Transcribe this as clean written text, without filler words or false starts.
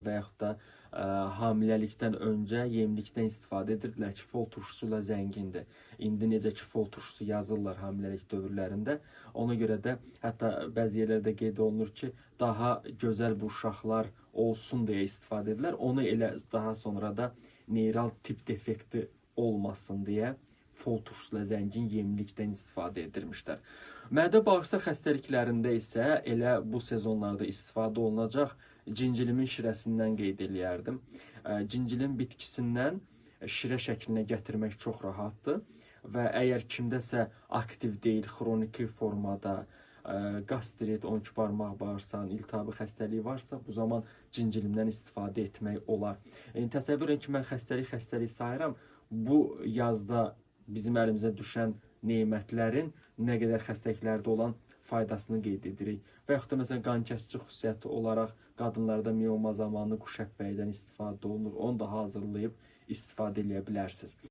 Və yaxud da hamiləlikdən öncə yemlikdən istifadə edirdilər ki, fol turşusu ilə zəngindir. İndi necə ki, fol turşusu yazırlar hamiləlik dövrlərində, ona görə də hətta bəzi yerlərdə qeyd olunur ki, daha gözəl bu uşaqlar olsun deyə istifadə edirlər. Onu elə daha sonra da neyral tip defekti olmasın deyə fol turşusu ilə zəngin yemlikdən istifadə edirmişlər. Mədə bağırsaq xəstəliklərində isə elə bu sezonlarda istifadə olunacaq cincilimin şirəsindən qeyd eləyərdim. Cincilin bitkisindən şirə şəklinə gətirmək çox rahatdır və əgər kimdəsə aktiv deyil, xroniki formada qastrit, 12 barmaq bağırsağın iltihabı xəstəliyi varsa, bu zaman cincilimdən istifadə etmək olar. Yəni təsəvvür edin ki, mən xəstəlik sayıram. Bu yazda bizim əlimizə düşən nemətlərin nə qədər xəstəliklərdə olan faydasını qeyd edirik. Və yaxud da məsələn qan kəsici xüsusiyyəti olaraq qadınlarda mioma zamanı quşəppəydən istifadə olunur. Onu da hazırlayıb istifadə eləyə bilərsiniz.